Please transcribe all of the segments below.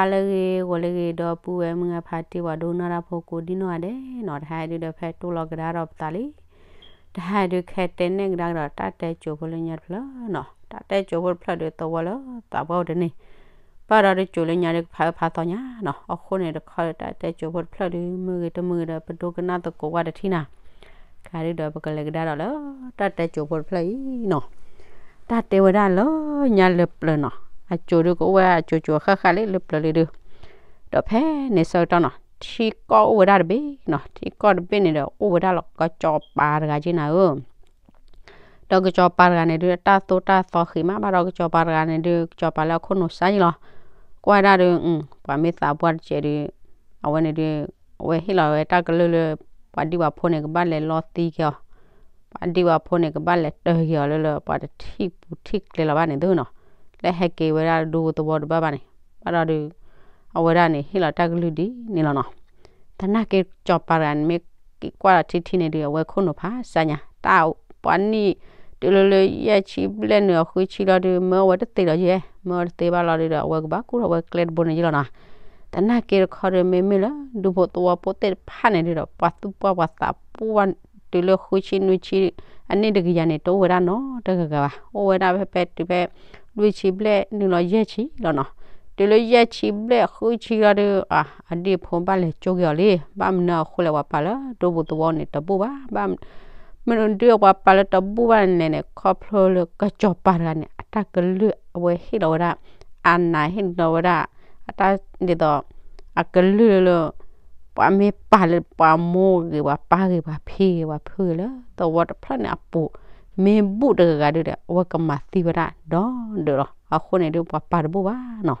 ဟါလၢအဂ့ၤ ဂီၤလၢအဂ့ၤ ဒီပုၢ်ဝဲၢ်မုၢ်အဖါတံၢ် ပှၤဒိကနၣ်တၢ်ဖိကိးဒံနီၢ်ဂၤဒဲးနီၤ, တဟါအံၤဒုဒီး ဖဲတိၢ်လီၤကဒါဒီးပသးလံ. တဟါအံၤဒု ခဲတဲနဲၣ်ကဒါကဒီး တၢ်တဲကိၤဖိလၢညါတဖျၢၣ်နီၤ. တၢ်တဲကိၤဖိတဖျၢၣ်ဒု သဝီလၢသးပှၢ်အိၣ်တန့ၢ်, ဘၣ်ဒီးဒု ကိၤလၢညါဒု ကဖးအၢဖးသီညါနီၤ. အဃိန့ၣ်တခီဒီး တၢ်တဲကိၤဖိတဖျၢၣ်ဒု မုၢ်ဂ့ၤတမုၢ်ဂ့ၤဒီး ပဒိကနၣ်သကိးဝဲတထံၣ်နၤ. ကဒုဒီး ပကလဲၤကဒါဒီးလၢ တၢ်တဲကိၤဖိတဖျၢၣ်အံၤနီၤ. တၢ်တဲဝဲဒၣ်လၢညါလၢပျၢၤနီၤ, အကိၤဒုကအိၣ်ဝဲအကိၤကိၤဃၣ်ဃၣ်လံ လၢပျၢၤလံဒု. ဒီးဖဲန့ၣ်ဆၢကတီၢ်နီၤ, ထံကီၢ်အိၣ်ဝဲဒၣ်တဘ့ၣ်နီၤ, ထံကီၢ်တဘ့ၣ်န့ၣ်ဒီး အိၣ်ဝဲဒၣ်လီၤ ကစီၤပၤတဂၤက့နၤဧၢ. ဒီးကစီၤပၤတဂၤန့ၣ်ဒု တၢ်သိၣ်တၢ်သီဃံးမး, ဘၣ်ဒီးကစီၤပၤတဂၤန့ၣ်ဒု ကစီၤပၤလၢအခိၣ်နူာ်စါယံလီၤ. ကွၢ်ဝဲဒၣ်ဒု ပှၤမ့ၢ်သးပှၢ်တကဲးဒု အဝဲန့ၣ်ဒု အဝဲဟ့ၣ်လီၤဝဲတၢ်ကလုၢ်လၢ ပှၤဒံၣ်ပှၤဖိန့ၣ် ကဘၣ်လဲၤလီသံက့ၤအီၤ, ပှၤဒံၣ်ပှၤဖိန့ၣ် ကဘၣ်လဲၤတၢက့ၤအီၤလၢလၢ ပှၤတထံၣ်ပူၤထံၣ်ကျဲလီၤဘၣ်န့ၣ်သုနီၤ. လၢဟဲက့ၤဝဲဒၣ်ဒူသဝီတဘၣ်ဘၣ်န့ၣ်, ဘၣ်ဒီးဒု အဝဲဒၣ်န့ၣ် ဟ့ၣ်လီၤတၢ်ကလုၢ်ဒ်န့ၣ်လီၤနီၤ. သနာ်က့ကစီၤပၤတဂၤန့ၣ် မ့ၢ်က့ၤကွၢ်ဒီးထံထံန့ၣ်ဒု အဝဲခိၣ်နူာ်ဖးစါညါ, တၢ်ပှၤနံၣ် တုၤလၢလၢယဲၢ်ဆံဘျဲၣ်နုာ်အဃုဆံလီၤဒု မၢအဝဲတသ့လီၤယဲၢ်, မၢအဝဲတသ့ဘၣ်လီၤဒုဒီး အဝဲကဘၣ်ကူၣ်ထီၣ်ဝဲကျဲတဘိန့ၣ်ယဲၢ်လီၤနီၤ. သနာ်က့တခီဒု မ့မ့ၢ်လၢ ဒူဖိသဝီဖိသ့ၣ်တဖၣ်န့ၣ်ဒုဒီး ပှၤသူၣ်ပှၢ်ပှၤသးပှၢ် တုၤလၢဃုဆံနွံဆံ အနံၣ်တကယၤန့ၣ် တအိၣ်ဝဲဒၣ်နီတဂၤဂၤဘၣ်, အိၣ်ဝဲဒၣ်ဖဲဖဲတုၤဖဲ လွံၢ်ဆံဘျဲၣ်နုာ်လီၤယဲၢ်ဆံလီၤနီၤ. တုၤလၢယဲၢ်ဆံဘျဲၣ်ဃုဆံလီၤဒု အဒံၣ်ဖိဘၣ်လဲၤကၠိက့ၤအီၤလံ, ဘၣ်မနုၤအဃိလဲၣ် ပှၤပာ်လၢဒူပူၤသဝီန့ၣ်တဘူၣ်ဘၣ်, ဘၣ်မနုၤဒုပှၤပာ်လၢတဘူၣ်ဘၣ်န့ၣ်န့ၣ် ခီဖျိလၢကစီၤပၤတဂၤန့ၣ် အတၢ်ကလုၢ်အဝဲဟ့ၣ်လီၤဝဲဒၣ်, အနးဟ့ၣ်လီၤဝဲဒၣ် အတၢ်ဒ်သိး အကလုၢ်လၢ ပှၤမ့ၢ်ပာ်လၢပှၤမိၢ်ဂ့ၤ ပှၤပၢ်ဂ့ၤ ပှၤဖံဂ့ၤ ပှၤဖုဂ့ၤလၢ သဝီတဖျၢၣ်န့ၣ်အပူၤ မ့ၢ်ဘူၣ်တဂၤဂၤဒုဒီး အဝဲကမၤသံဝဲဒၣ်ဒီးဒၢးလီၤ. အဃိန့ၣ်ဒု ပှၤပာ်တဘူၣ်ဘၣ်နီၤ.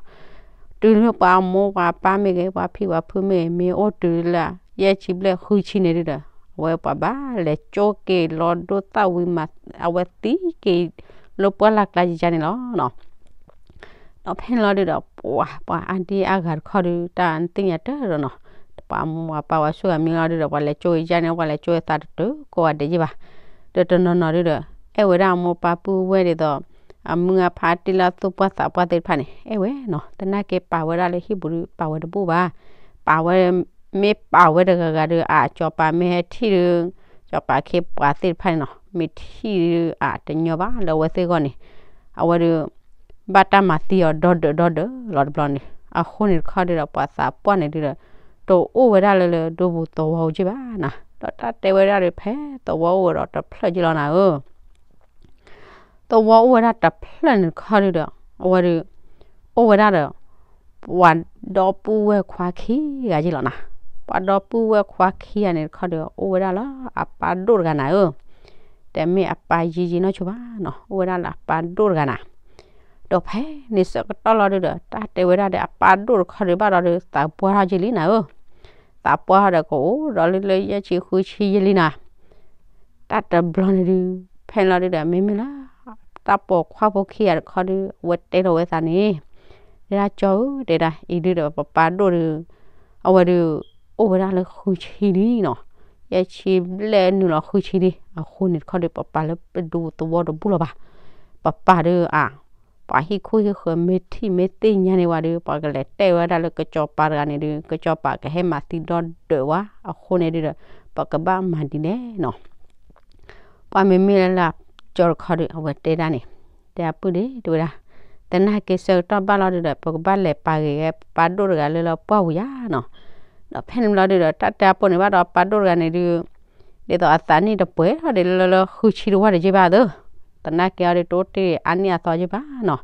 တုၤလၢပှၤမိၢ်ပှၤပၢ်မ့ၢ်ဂ့ၤ ပှၤဖံပှၤဖုမ့ၢ်ဂ့ၤ မ့ၢ်အိၣ်တုၤလၢယဲၢ်ဆံဘျဲၣ်ဃုဆံန့ၣ်ဒုဒီး အဝဲပှၤဘၣ်လဲၤကၠိက့ၤလီၤဒိသၣ်ဝံၤမး အဝဲသံက့ၤလၢပှၢ်လၢ်ကျါယကန့ၣ်လီၤနီၤ. ဒီးဖဲန့ၣ်လီၤဒုဒီး ပှၤ ပှၤအါဒံအါဂၤတခီဒု တၢ်သ့ၣ်ညါတၢ်ဒီးနီၤ, ပှၤမိၢ်ပှၤပၢ်ဝဲဆူၣ်ဂၤမံၤလီၤဒုဒီး ပှၤလဲၤကၠိက့ၤယန့ၣ် ပှၤလဲၤကၠိက့ၤသးတတုၤကိးဂၤဒဲးယ့ၢ်ဘၣ်. ဒီးတနီၤနီၤဒုဒီး အဲၣ်ဝဲဒၣ်အမိၢ်ပၢ်ပုၢ်ဝဲၢ်ဒ်သိး အမုၢ်အဖါတံၢ်လၢအသူၣ်ပှၢ်သးပှၢ်သ့ၣ်တဖၣ်န့ၣ် အဲၣ်ဝဲနီၤ, သနာ်က့ပာ်ဝဲဒၣ်လၢဟံၣ်ပူၤဒု ပာ်ဝဲတဘူၣ်ဘၣ်. ပာ်ဝဲ မ့ၢ်ပာ်ဝဲတဂၤဂၤဒု အကစီၤပၤမ့ၢ်ဟဲထံၣ်ဒု ကစီၤပၤခ့ပှၤသ့ၣ်တဖၣ်န့ၣ်နီၤ မ့ၢ်ထံၣ်ဒု အတညီဘၣ်လၢအဝဲသ့ၣ်အဂီၢ်န့ၣ် အဝဲဒု ဘၣ်တၢ်မၤသံအီၤဒီဒၢးဒီဒၢးလီၤတဘျီန့ၣ်. အဃိန့ၣ်တခီဒုဒီး ပှၤသးပှၢ်န့ၣ်ဒုဒီး တအိၣ်ဝဲဒၣ်လၢလၢဒူပူၤသဝီက့ဘၣ်နီၤ. ဒီးတၢ်တဲဝဲဒၣ်ဒု ဖဲသဝီအိၣ်ဝဲဒီးတဖျၢၣ်က့လီၤနၤဧၢ သဝီအိၣ်ဝဲဒၣ်တဖျၢၣ်န့ၣ်တခီဒုဒီး အဝဲဒု အိၣ်ဝဲဒၣ်ဒီး ပှၤဒီပုၢ်ဝဲၢ်ခွါခံဂၤက့လီၤနၤ. ပှၤဒီပုၢ်ဝဲၢ်ခွါခံဂၤန့ၣ်တခီဒု အိၣ်ဝဲဒၣ်လၢအပၢ်ဒိၣ်တဂၤနၤဧၢ, တမ့ၢ်အပၢ်ယံၤယံၤနီၢ်ဆိဘၣ်နီၤ, အိၣ်ဝဲဒၣ်လၢအပၢ်ဒိၣ်တဂၤနၤ. ဒီးဖဲန့ၣ်ဆၢကတီၢ်လီၤဒုဒီး တၢ်တဲဝဲဒၣ်ဒီး အပၢ်ဒိၣ်တခီဒု ဘၣ်ဒီးဒု သးပှၢ်ထီၣ်က့လံနၤဧၢ, သးပှၢ်ထီၣ်ဒီးကအိၣ်ဒီးလၢလၢယဲၢ်ဆံဃုဆံယဲၢ်လံနၤ. တၢ်တဘျီန့ၣ်ဒု ဖဲန့ၣ်လီၤဒုဒီး မ့မ့ၢ်လၢ တၢ်ပိာ်ခွါဖိခံဂၤတခီဒု အဝဲတဲထီၣ်ဝဲသးန့ၣ်, တဲဒၣ်ကၠီဧၢ တဲဒၣ် အံၤဒုဒီး ပပၢ်ဒိၣ်ဒု အဝဲဒု အိၣ်ဝဲဒၣ်လၢဃုဆံလံနီၤ, ယဲၢ်ဆံဘျဲၣ်နုာ်လီၤဃုဆံလံ. အဃိန့ၣ်တခီဒု ပပာ်လၢပဒူသဝီတဘူၣ်လီၤဘၣ်, ပပာ်ဒုအ ပှၤဟံၣ်ခိၣ်ဟံၣ်ဃၢၤမ့ၢ်ထံၣ်မ့ၢ်သ့ၣ်ညါန့ၢ်ဝဲဒု ပှၤကလဲၤတဲဝဲဒၣ်လၢကစီၤပၤတဂၤန့ၣ်ဒု ကစီၤပၤကဟဲမၤသံဒီဒၢးဝဲ, အဃိန့ၣ်ဒုဒီး ပကဘၣ်မၤဒ်လဲၣ်နီၤ. ပှၤမ့မ့ၢ်လၢလၢကၠီတခီဒု အဝဲတဲဒၣ်န့ၣ်, တဲအပုၢ်ဒ့ တဲဝဲဒၣ်, သနာ်က့ဆၢကတီၢ်ဘၣ်လီၤဒုဒီး ပကဘၣ်လဲၤပာ်ဂ့ၤဝဲပပၢ်ဒိၣ်တဂၤလၢလၢပှၢ်ပူၤယါနီၤ. ဒီးဖဲန့ၣ်ဘျီဒုဒီး တၢ်တဲအပိၢ်န့ၣ်ဘၣ်ဒီးပၢ်ဒိၣ်တဂၤန့ၣ်ဒု ဒ်သိးအသးနံၣ်တပှဲၤထီၣ်ဒံးလၢလၢဃုဆံတဝၢ်တက့ၢ်ဘၣ်သၢ, သနာ်က့အီၤဒု တအိၣ်တ့ၢ်အါနံၣ်အသီက့ၢ်ဘၣ်နီၤ.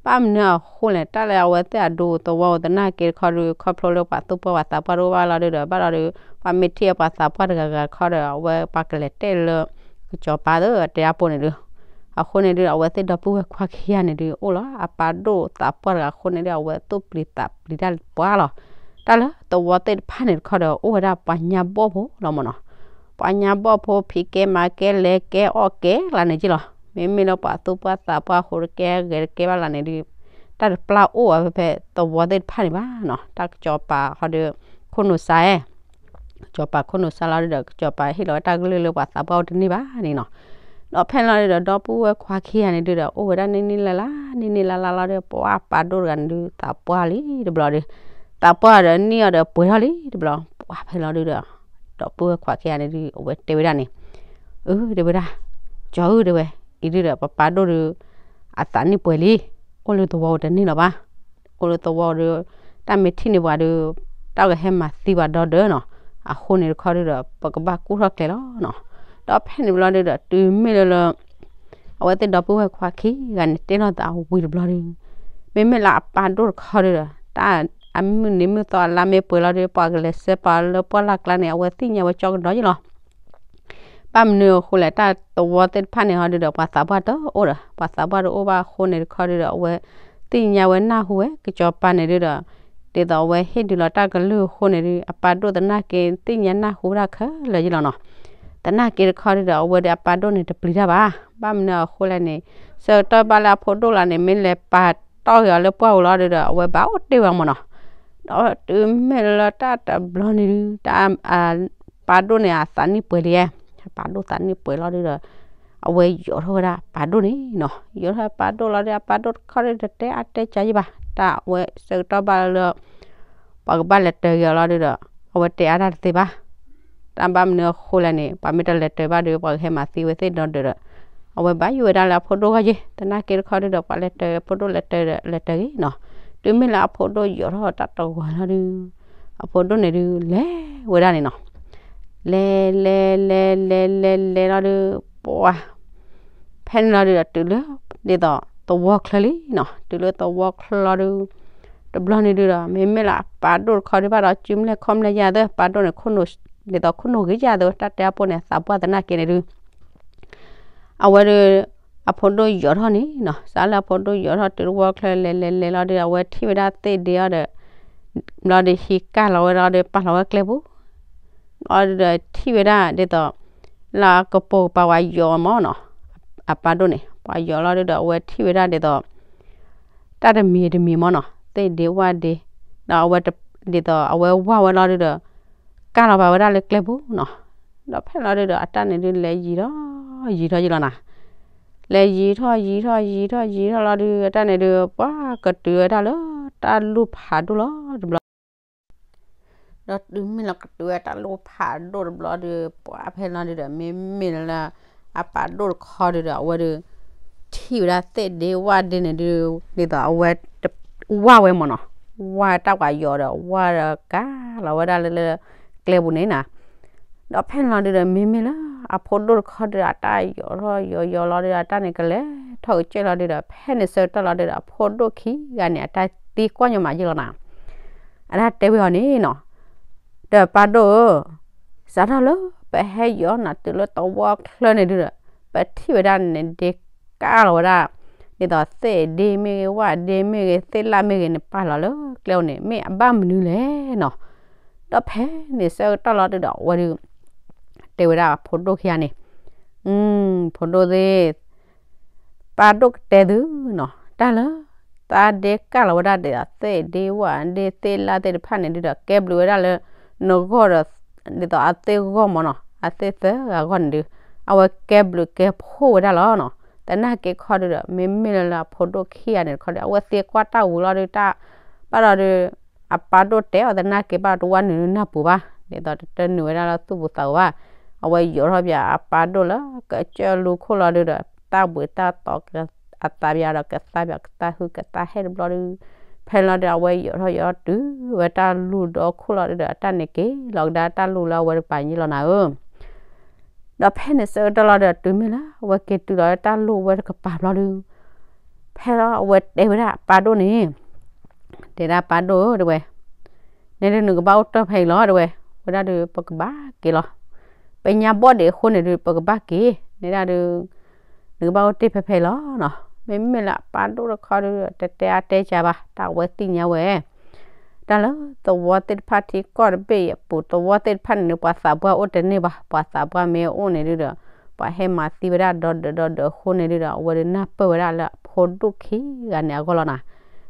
ဘၣ်မနုၤအဃိလဲၣ် တၢ်လၢအဝဲသ့ၣ်အဒူသဝီသနာ်က့တခီဒု ခီဖျိလၢပှၤသူၣ်ပှၢ်ပှၤသးပှၢ်တအိၣ်ဘၣ်လီၤဒုဒီး ဘၣ်ဒီးဒု ပှၤမ့ၢ်ထံၣ်အပှၤသးပှၢ်တဂၤဂၤတခီဒီး အဝဲပှၤကလဲၤတဲလၢ ကစီၤပၤသၢတဲအပိၢ်န့ၣ်ဒု အဃိန့ၣ်ဒု အဝဲသ့ၣ်ဒီပုၢ်ဝဲၢ်ခွါခံဂၤန့ၣ်ဒု အိၣ်လီၤအပၢ်ဒိၣ်သးပှၢ်တဂၤအဃိန့ၣ်ဒု အဝဲသူၣ်ပျံၤသးပျံၤတၢ်လၢပှၢ်လီၤ. တၢ်လၢသဝီသ့ၣ်တဖၣ်န့ၣ်တခီဒီး အိၣ်ဝဲဒၣ်ပှၤညါဘီၣ်ဖိလီၤမ့ၢ်နီၤ. ပှၤညါဘီၣ်ဖိ ဖံးကဲမၤကဲ လဲၤကဲအီၣ်ကဲလၢန့ၣ်က့ၢ်လီၤ. မ့မ့ၢ်လၢပှၤသူၣ်ပှၢ်သးပှၢ်အဃိတကဲဂဲၤတကဲဘၣ်လၢန့ၣ်ဒု တၢ်တပျၢ်အိၣ်အဝဲဖဲသဝီသ့ၣ်တဖၣ်န့ၣ်ဘၣ်နီၤ. တၢ်ကစီၤပၤဟီဒု ခိၣ်နူာ်စါဧဲ ကစီၤပၤခိၣ်နူာ်စါလီၤဒုဒီး ကစီၤပၤဟ့ၣ်လီၤဝဲတၢ်ကလုၢ်လၢပှၤသးပှၢ်အိၣ်တန့ၢ်ဘၣ်န့ၣ်နီၤ. ဒီးဖဲန့ၣ်လီၤဒုဒီး ဒီပုၢ်ဝဲၢ်ခွါခံဂၤန့ၣ်ဒုဒီး အိၣ်ဝဲဒၣ်န့ၢ်န့ၢ်လၢ်လၢ် န့ၢ်န့ၢ်လၢ်လၢ်လီၤဒီး ပှၤအပၢ်ဒိၣ်တဂၤန့ၣ်ဒု သးပှၢ်လံတဘျီဒီး, သးပှၢ်ဒီးန့ၢ်အီၤဒီးပှဲၤထီၣ်လံတဘျီ, ပှၤဖဲလီၤဒုဒီး ဒီပုၢ်ဝဲၢ်ခွါခံဂၤန့ၣ်ဒု အဝဲတဲဝဲဒၣ်န့ၣ်, အၢ တဲဝဲဒၣ်, ကၠီဧၢ တဲဝဲ, အံၤဒုဒီး ပပၢ်ဒိၣ်ဒု အသးနံၣ်ပှဲၤလံ, အိၣ်လၢသဝီအိၣ်တန့ၢ်လီၤဘၣ်, အိၣ်လၢသဝီဒု တၢ်မ့ၢ်ထံၣ်န့ၢ်ပှၤဒု တၢ်ကဟဲမၤသံပှၤဒီဒၢနီၤ, အဃိန့ၣ်တခီဒုဒီး ပကဘၣ်ကူၣ်ထီၣ်ကျဲလီၤနီၤ. ဒီးဖဲန့ၣ်ဘျီဒုဒီး တုၤမ့ၢ်လၢလၢ အဝဲသ့ၣ်ဒီပုၢ်ဝဲၢ်ခွါခံဂၤန့ၣ် တဲလိာ်သးဝံၤတဘျီဒု, မ့မ့ၢ်လၢအပၢ်ဒိၣ်တခီဒုဒီး တၢ်အမုၢ်နံၤမုၢ်သီအလါမ့ၢ်ပှဲၤလီၤဒု ပှၤကလဲၤဆှၢပှၤလၢပှၢ်လၢ်ကျါန့ၣ် အဝဲသ့ၣ်ညါဝဲကၠီကဒီးယ့ၣ်လီၤ. ဘၣ်မနုၤအဃိလဲၣ် တၢ်သဝီသ့ၣ်တဖၣ်န့ၣ်ဟီဒုဒီး ပှၤသးပှၢ်တအိၣ်ဒီး ပှၤသးပှၢ်တအိၣ်ဘၣ်အဃိန့ၣ်တခီဒုဒီး အဝဲသ့ၣ်ညါဝဲနၢ်ဟူဝဲ ကစီၤပၤန့ၣ်ဒုဒီး ဒ်သိးအဝဲဟ့ၣ်ဒုးလီၤတၢ်ကလုၢ်အဃိန့ၣ်ဒု အပၢ်ဒိၣ်သနာ်က့ သ့ၣ်ညါနၢ်ဟူဝဲဒၣ်ခဲလၢာ်ယ့ၣ်လီၤနီၤ. သနာ်က့တခီဒုဒီး အဝဲဒီးအပၢ်ဒိၣ်န့ၣ်တပျံၤတၢ်ဘၣ်. ဘၣ်မနုၤအဃိလဲၣ်န့ၣ် ဆၢကတီၢ်ဘၣ်လၢအဖိဒိၣ်လီၤန့ၣ် မ့ၢ်လဲၤပာ်တီၢ်က့ၤအီၤလၢပှၢ်ပူၤလီၤဒုဒီး အဝဲဘၣ်အိၣ်တ့ၢ်ဝဲမၢ်နီၤ. ဒီးတုၤမ့ၢ်လၢတၢ်တဘျီန့ၣ်ဒု တၢ် ပၢ်ဒိၣ်န့ၣ် အသးနံၣ်ပှဲၤလံ, ပၢ်ဒိၣ်သးနံၣ်ပှဲၤလီၤဒုဒီး အဝဲယိးထီၣ်ဝဲဒၣ်ပၢ်ဒိၣ်န့ၣ်နီၤ. ယိးထီၣ်ပၢ်ဒိၣ်လီၤဒု အပၢ်ဒိၣ်တခီဒုတတဲအါတဲစှၤယ့ၣ်ဘၣ်. တၢ်အဝဲဆၢကတီၢ်ဘၣ်လၢ ပှၤကဘၣ်လဲၤတၢၤက့ၤအီၤလီၤဒုဒီး အဝဲတဲအါတၢ်တသ့ဘၣ်. တၢ်ဘၣ်မနုၤအဃိလဲၣ်န့ၣ် ပှၤမ့ၢ်တလဲၤတၢၤဘၣ်ဒု ပှၤကဟဲမၤသံဝဲသ့ၣ်ဒီဒုဒီး အဝဲဘၣ်ယိၣ်ဝဲဒၣ်လၢအဖိဒိၣ်ဂီၢ်ယ့ၣ်, သနာ်က့တခီဒုဒီး ပှၤလဲၤတၢၤ အဖိဒိၣ်လဲၤတၢၤဒီး လဲၤတၢၤဂ့ၤနီၤ. တုၤမ့ၢ်လၢအဖိဒိၣ်ယိးထီၣ်တၢ်တဝီၤလီၤဒု အဖိဒိၣ်န့ၣ်ဒု လဲၤဝဲဒၣ်န့ၣ်နီၤ. လဲၤလဲၤလဲၤလဲၤလဲၤလဲၤလီၤဒု ပှၤ ဖဲန့ၣ်လီၤဒုဒီး တုၤလၢ ဒ်သိးသဝီချၢလံနီၤ. တုၤလၢသဝီချၢလီၤဒု တဘျီန့ၣ်ဒုဒီး မ့မ့ၢ်လၢအပၢ်ဒိၣ်တခီဒုဘၣ်ဒီး စုမလဲၢ်ခီၣ်မလဲၢ်ယါသ့ၣ် ပၢ်ဒိၣ်န့ၣ် ခိၣ်နူာ် ဒ်သိးခိၣ်နူာ်ဂ့ၤယါသ့ၣ် တၢ်တဲအဖိန့ၣ် သးပှၢ်သနာ်က့န့ၣ်ဒု အဝဲဒု အဖိဒိၣ်ယိးထီၣ်န့ၣ်နီၤ. စးလၢအဖိဒိၣ်ယိးထီၣ်တုၤသဝီချၢလဲၤလဲၤလဲၤလီၤဒု အဝဲထံၣ်ဝဲဒၣ်သ့ၣ်ဒ့အီၤဒီး ဘျီဒု ဟံးကၢ်လီၤဝဲဒၣ်ဒီး ပာ်လီၤဝဲကျဲပူၤ ဘျီဒုဒီးထံၣ်ဝဲဒၣ်ဒ်သိး လၢအကပိာ်ကပၤဝဲယိးမၢ်နီၤ. အပၢ်ဒိၣ်န့ၣ် ပှၤယိးလီၤဒုဒီး အဝဲထံၣ်ဝဲဒၣ်ဒ်သိး တၢ်တမံၤတမံၤမၢ်နီၤ သ့ၣ်ဒ့ဝၣ်ဒ့ ဒီးအဝဲ ဒ်သိးအဝဲဝၢ်ဝဲလီၤဒုဒီး ကၢ်လီၤပာ်ဝဲဒၣ်လၢကျဲပူၤနီၤ. ဒီးဖဲလီၤဒုဒီး အတၢ်န့ၣ်ဒုလဲၤယံၤထီၣ် ယံၤထီၣ်ယံၤလီၤနၤ. လဲၤယံၤထီၣ်ယံၤထီၣ်ယံၤထီၣ်ယံၤထီၣ်လီၤဒု အတၢ်န့ၣ်ဒု ပှၤကတုၤဝဲဒၣ်လၢတၢ်လူၢ်ဖးဒိၣ်လီၤတဘျီ ဒီးတုၤမ့ၢ်လီၤကတုၤဝဲတၢ်လူၢ်ဖးဒိၣ်တဘျီဒု ပှၤဖဲလီၤဒုဒီး မ့မ့ၢ်လၢ အပၢ်ဒိၣ်တခီဒုဒီး အဝဲဒု ထံၣ်ဝဲဒၣ်သ့ၣ်ဒ့ဝၣ်ဒ့န့ၣ်ဒု ဒ်သိးအဝဲ ဝၢ်ဝဲမၢ်နီၤ. ဝၢ်တၢ်ပှၤယိးဒီး ဝၢ်ဒီးကၢ်လီၤဝဲဒၣ်လၢ ကျဲပူၤန့ၣ်နၤ. ဒီးဖဲလီၤဒုဒီး မ့မ့ၢ်လၢ အဖိဒိၣ်တခီဒုဒီး အတၢ်ယိးထီၣ်ယိးယိးလီၤဒုဒီး အတၢ်န့ၣ်ကလဲၤထီၣ်ကစၢၢ်လီၤဒုဒီး ဖဲန့ၣ်ဆၢကတီၢ်လီၤဒုဒီး အဖိဒိၣ်ခံဂၤန့ၣ် အတၢ်သံကွၢ်ညီမးယ့ၣ်လီၤနၤ. အတၢ်တဲဝဲအီၤန့ၣ်နီၤ ဒီးပၢ်ဒိၣ်ဧၢ, စးထီၣ်လၢပဟဲယိးနၤတုၤလၢသဝီချၢန့ၣ်ဒုဒီး ပထံၣ်ဝဲဒၣ်န့ၣ်ဒ့ကၢ်လီၤဝဲဒၣ် ဒ်သိးသ့ၣ်ဒ့မ့ၢ်ဂ့ၤ ဝၣ်ဒ့မ့ၢ်ဂ့ၤ သ့ၣ်လၣ်မ့ၢ်ဂ့ၤန့ၣ် ပာ်လီၤလၢကျဲအိၣ်န့ၣ် မ့ၢ်အဘၣ်မနုၤလဲၣ်နီၤ. ဒီးဖဲန့ၣ်ဆၢကတီၢ်လီၤဒုဒီး အဝဲဒု တဲဝဲဒၣ်အဖိဒိၣ်ခံဂၤန့ၣ် ဖိဒိၣ်သ့ၣ် ပၢ်ဒိၣ်ကတဲသုနီၤ တၢ်လၢ သးဒ့ကၢ်လီၤဝဲဒၣ်ဒ်သိးသ့ၣ်ဒ့ဝၣ်ဒ့သ့ၣ်လၣ်သ့ၣ်တဖၣ်န့ၣ်ဒုဒီး ကဲဘျုးဝဲဒၣ်လၢ နဂီၢ်ဒီး ဒ်သိးအသ့ၣ်ဂီၢ်မၢ်နီၤ အသ့ၣ်သၢဂၤဂီၢ်န့ၣ်ဒု အဝဲကဲဘျုးကဲဖှိၣ်ဝဲဒၣ်လီၤနီၤ. သနာ်က့ခီဒုဒီး မ့မ့ၢ်လၢလၢအဖိဒိၣ်ခံဂၤန့ၣ်တခီဒီး အဝဲသံကွၢ်တၢ်ဝံၤလီၤဒုတၢ် ဘၣ်ဒီးဒု အပၢ်ဒိၣ်တဲအီၤသနာ်က့ဘၣ်တဝၢ်နုာ်လၢနၢ်ပူၤဘၣ် ဒ်သိးတတနုာ်ဝဲဒၣ်လၢသူၣ်ပူၤသးပူၤဘၣ်. အဝဲယိးထီၣ်ပၠးအပၢ်ဒိၣ်လၢကစၢၢ်လူခိၣ်လီၤဒုဒီး တၢ်ဘှံးတၢ်တီၤ အသးပၠးဒီးကသးပၠးကသးဟုကသးဟဲတဘျီဒု ဖဲလီၤဒု အဝဲယိးထီၣ်ယိးထီၣ်တုၤဝဲတၢ်လူၢ်ဒီခိၣ်လီၤဒုဒီး အတၢ်န့ၣ်က့ၤလီၤကဒါတၢ်လူၢ်လၢအဝဲတကပၤယ့ၣ်လီၤနၤဧၢ ဒီးဖဲန့ၣ်ဆၢကတီၢ်လီၤဒီး တုၤမ့ၢ်လၢအဝဲက့ၤတုၤလီၤတၢ်လူၢ်ဝဲတကပၤဘျီဒု ဖဲလီၤအဝဲတဲဝဲဒၣ်အပၢ်ဒိၣ်န့ၣ် တဲဒၣ်ပၢ်ဒိၣ်ဧၢ တဲဝဲ, နဲဒုးနကဘၣ်အိၣ်တ့ၢ်ဖဲအံၤလီၤ တဲဝဲ, ဝဲဒၣ်ဒုးပကဘၣ်က့ၤလီၤ. ပညါဘီၣ်ဒံးအဃိန့ၣ်ဒုး ပကဘၣ်က့ၤ, နဲဒၣ်ဒုး နကဘၣ်အိၣ်တ့ၢ်ဖဲဖဲအံၤလီၤနီၤ. မ့မ့ၢ်လၢအပၢ်ဒိၣ်တခီဒုး တတဲအါတဲကၢဘၣ် တၢ်အဝဲသ့ၣ်ညါဝဲ တၢ်လၢသဝီသ့ၣ်တဖၣ်ထံကီၢ်တဘ့ၣ်အံၤအပူၤ သဝီသ့ၣ်တဖၣ်န့ၣ်ဒုး ပှၤသးပှၢ်အိၣ်တန့ၢ်ဘၣ်, ပှၤသးပှၢ်မ့ၢ်အိၣ်န့ၣ်ဒုးဒီး ပှၤဟဲမၤသံဝဲဒၣ်ဒီဒၢးဒီဒၢးအဃိန့ၣ်ဒုးဒီး အဝဲဒုးနၢ်ပၢၢ်ဝဲဒၣ်လၢအဖိဒိၣ်ခံဂၤန့ၣ်အဂီၢ်လီၤနီၤ.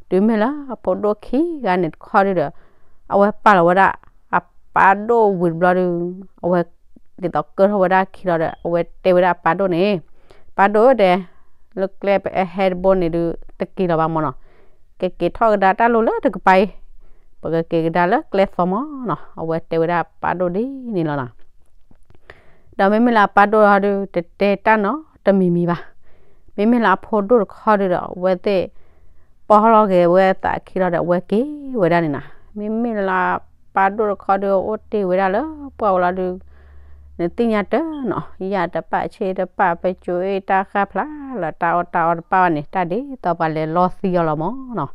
တုၤမ့ၢ်လၢအဖိဒိၣ်ခံဂၤန့ၣ်တခီဒုးဒီး အဝဲပာ်လီၤဝဲဒၣ်အပၢ်ဒိၣ်ဝံၤတဘျီဒုး အဝဲ ဒ်သိးကၢထီၣ်ဝဲဒၣ်ခံလီၤဒီး အဝဲတဲဝဲဒၣ်အပၢ်ဒိၣ်န့ၣ် ပၢ်ဒိၣ်ဧၢ တဲ, လၢကျဲပဟဲတဘိန့ၣ်ဒုး တက့ၤလီၤဘၣ်မၢ်နီၤ, ကက့ၤထီၣ်ကဒါတၢ်လိၤလၢတကပၤအံၤ, ပကက့ၤကဒါလၢကျဲသီမၢ်နီၤ. အဝဲတဲဝဲဒၣ်ပၢ်ဒိၣ်ဒ်န့ၣ်လီၤနီၤ. ဒီးမ့မ့ၢ်လၢအပၢ်ဒိၣ်တခီဒုး တတဲတၢ်နီတမံၤမံၤဘၣ်. မ့မ့ၢ်လၢအဖိဒိၣ်တခီဒုးဒီး အဝဲသ့ၣ် ပီၢ်လီၤက့ၤဝဲသးခံလီၤဒီး အဝဲက့ၤဝဲဒၣ်န့ၣ်နီၤ. မ့မ့ၢ်လၢပၢ်ဒိၣ်တခီဒုး အိၣ်တ့ၢ်ဝဲဒၣ်လၢပှၢ်ဝဲလီၤဒုး နသ့ၣ်ညါတၢ်နီၤ, ယၢ်တပာ်ဆ့တပာ် ပစိၤအ့ၣ်တၢ်ဃၣ်ဖျါလၢတၢ်အီၣ်တၢ်အီတပာ်ဘၣ်န့ၣ် တၢ်ဒ်သိးပှၤလဲၤလီသံအီၤလီၤမၢ်နီၤ.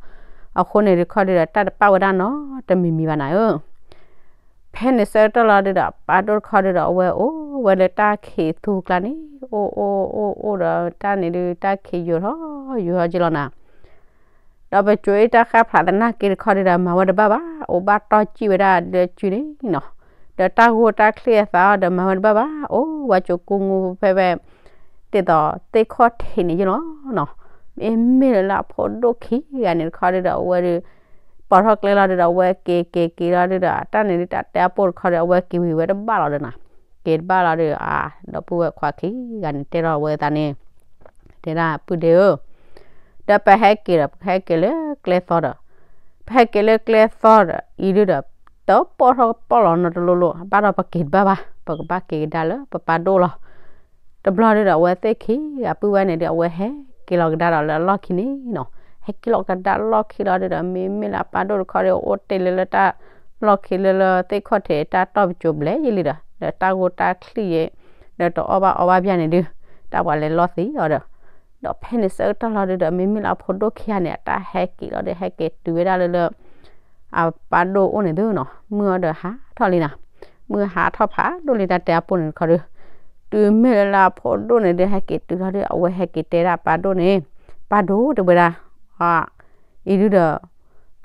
အဃိန့ၣ်တခီဒုးဒီး တၢ်တပာ်ဝဲဒၣ်နီတမံၤမံၤဘၣ်နၤဧၢ. ဖဲန့ၣ်ဆၢကတီၢ်လီၤဒုးဒီး ပၢ်ဒိၣ်တခီဒုးဒီး အဝဲအိၣ်ဝဲလၢတၢ်ခံးသူကျါန့ၣ် အိၣ်အိၣ်အိၣ်အိၣ်ဒီး တၢ်န့ၣ်ဒုး တၢ်ခံးယိာ်ထီၣ်ယိာ်ထီၣ်က့ၤလီၤနၤ. ဒီးပစိၤအ့ၣ်တၢ်ဃၣ်ဖျါသနာ်က့တခီဒုးဒီး မၤဝဲတဘၣ်ဘၣ်, အိၣ်ဘၣ်တီၢ်စံၣ်ဝဲဒၣ်လၢစုန့ၣ်နီၤ. ဒီးတၢ်ဂိၢ်တၢ်ချံၣ်အသးအီၤဒီး မၤဝဲတဘၣ်ဘၣ်, အိၣ်ဝဲကိးမုၢ်ဖဲဖဲ ဒ်သိးသ့ၣ်ခီၣ်ထံးန့ၣ်ယ့ၢ်လီၤနီၤ. မ့မ့ၢ်လၢအဖိဒိၣ်ခံဂၤန့ၣ်တခီဒုးဒီး အဝဲဒုး ပိာ်ထီၣ်ကျဲလီၤဒုးဒီး အဝဲက့ၤက့ၤက့ၤလီၤဒုးဒီး တၢ်န့ၣ်ဒုး တၢ်တဲအပိၢ်တခီဒီး အဝဲက့ၤဝံၤဝဲတဘၣ်လီၤဒီးနၤ. က့ၤတဘၣ်လီၤဒုး အဒီပုၢ်ဝဲၢ်ခွါခံဂၤန့ၣ် တဲထီၣ်ဝဲသးန့ၣ်, တဲဒၣ် ပုၢ်ဒ့ဧၢ, ဒီးပဟဲက့ၤဒီး ပဟဲက့ၤလၢကျဲသီဒီး ပဟဲက့ၤလၢကျဲသီဒီး အံၤဒုးဒီး တပိာ်ထီၣ်ကပီၢ်လီၤနီတလိၤလိၤ ဘၣ်ဒီးပက့ၤတဘၣ်ဘၣ်, ပကဘၣ်က့ၤကဒါလၢပပၢ်ဒိၣ်လီၤ. တဘျီဒုးဒီး အဝဲသ့ၣ်ခံဂၤပုၢ်ဝဲၢ်န့ၣ်ဒုး အဝဲဟဲက့ၤလီၤကဒါဒီးလၢအလီၢ်ခံန့ၣ်နီၤ. ဟဲက့ၤလီၤကဒါလီၢ်ခံလီၤဒုးဒီး မ့မ့ၢ်လၢအပၢ်ဒိၣ်တခီဒီး အိၣ်တ့ၢ်လၢလၢတၢ်လီၢ်ခံလၢလၢသ့ၣ်ခီၣ်ထံး တၢ်တီၢ်ပစိၤဘျဲၣ်ယဲၢ်လံဒီး ဒီးတၢ်ဂိၢ်တၢ်ချံၣ်ယဲၢ် ဒီးတအီၣ်ဘၣ်အီဘၣ်ဘၣ်န့ၣ်ဒုး တၢ်ပှၤလဲၤလီသံအီၤဒီး ဒီးဖဲန့ၣ်ဆၢကတီၢ်လီၤဒုးဒီး မ့မ့ၢ်လၢအဖိဒိၣ်ခံဂၤန့ၣ် အတၢ်ဟဲက့ၤလီၤဒီး ဟဲက့ၤတုၤဝဲဒၣ်လၢလၢ အပၢ်ဒိၣ်အိၣ်န့ၣ်သုနီၤ, မုၢ်အီၤဒီးဟးထီၣ်လံနၤ, မုၢ်ဟးထီၣ်ဖးဒိၣ်လံ တၢ်တဲအပိၢ်န့ၣ်တခီဒုး, တုၤမ့ၢ်လၢလၢအဖိဒိၣ်န့ၣ်ဒုး ဟဲက့ၤတုၤလီၤဒုး အဝဲဟဲက့ၤတဲဒၣ်အပၢ်ဒိၣ်န့ၣ်, ပၢ်ဒိၣ် တဲဝဲဒၣ်, အံၤဒုးဒီး